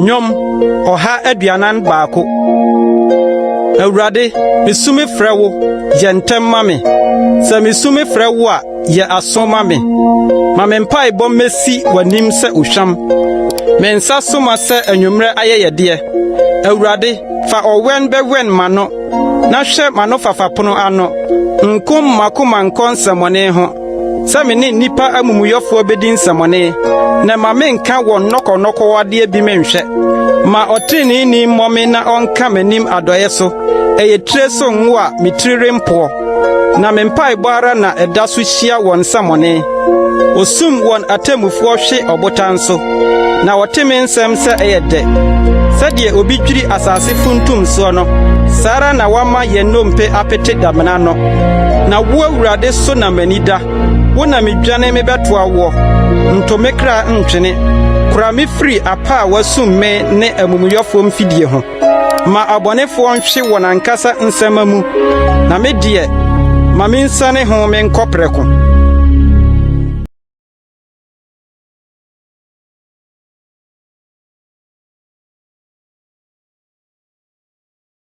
Nnwom 141. Awurade, misu mefrɛ wo, yɛ ntɛm ma me. Sɛ misu mefrɛ wo a, yɛ aso ma me. Ma me mpaebɔ mmesi w'anim sɛ ohwam. Me nsa so ma sɛ anwummere ayɛyɛdeɛ. Awurade, fa ɔwɛn bɛwɛn m'ano, na hwɛ m'anofafa pono ano. Nkom m'akoma nkɔ nsɛmmɔne ho, sɛ me ne nnipa amumuyɔfoɔ bedi nsɛmmɔne, na ma menka wɔn nnɔkɔnnɔkɔwadeɛ bi menhwɛ. Ma ɔtreneeni mmɔ me na ɔnka m'anim adɔeɛ so, ɛyɛ tire so ngo a me tiri rempoɔ. Na me mpaebɔ ara na ɛda so hyia wɔn nsɛmmɔne. Osum wɔn atemmufoɔ hwe ɔbotan so, na wɔte me nsɛm sɛ ɛyɛ dɛ. Sɛdeɛ obi dwiri asase funtum soɔ no, saa ara na woama yɛn nnompe apete damena ano. Na wo Awurade so na m'ani da, wo na midwane mebɛtoa woɔ. Nto me kra ntwene. Kora me firi apa a wɔasum me ne amumuyɔfoɔ mfidie ho. Ma abɔnefoɔ nhwe wɔn ankasa nsɛmma mu, na me deɛ, ma minsiane ho menkɔ prɛko.